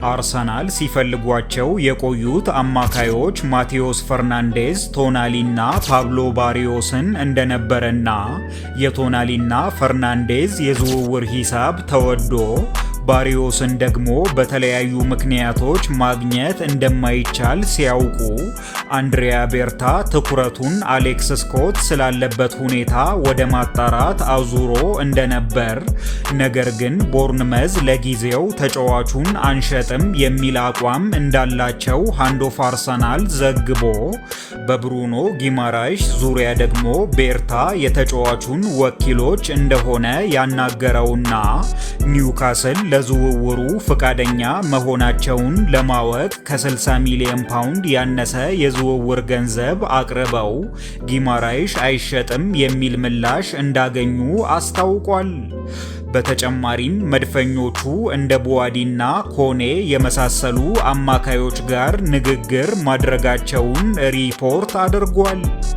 አርሰናል ሲፈልጓቸው የቆዩት አማካዮች ማቴዎስ ፈርናንዴዝ፣ ቶናሊና ፓብሎ ባሪዮስን እንደነበረና የቶናሊና ፈርናንዴዝ የዝውውር ሂሳብ ተወዶ ባሪዮስን ደግሞ በተለያዩ ምክንያቶች ማግኘት እንደማይቻል ሲያውቁ አንድሪያ ቤርታ ትኩረቱን አሌክስ ስኮት ስላለበት ሁኔታ ወደ ማጣራት አዙሮ እንደነበር፣ ነገር ግን ቦርንመዝ ለጊዜው ተጫዋቹን አንሸጥም የሚል አቋም እንዳላቸው ሃንድ ኦፍ አርሰናል ዘግቦ፣ በብሩኖ ጊማራይሽ ዙሪያ ደግሞ ቤርታ የተጫዋቹን ወኪሎች እንደሆነ ያናገረውና ኒውካስል ለዝውውሩ ፈቃደኛ መሆናቸውን ለማወቅ ከ60 ሚሊዮን ፓውንድ ያነሰ የዝውውር ገንዘብ አቅርበው ጊማራይሽ አይሸጥም የሚል ምላሽ እንዳገኙ አስታውቋል። በተጨማሪም መድፈኞቹ እንደ ቡዋዲና ኮኔ የመሳሰሉ አማካዮች ጋር ንግግር ማድረጋቸውን ሪፖርት አድርጓል።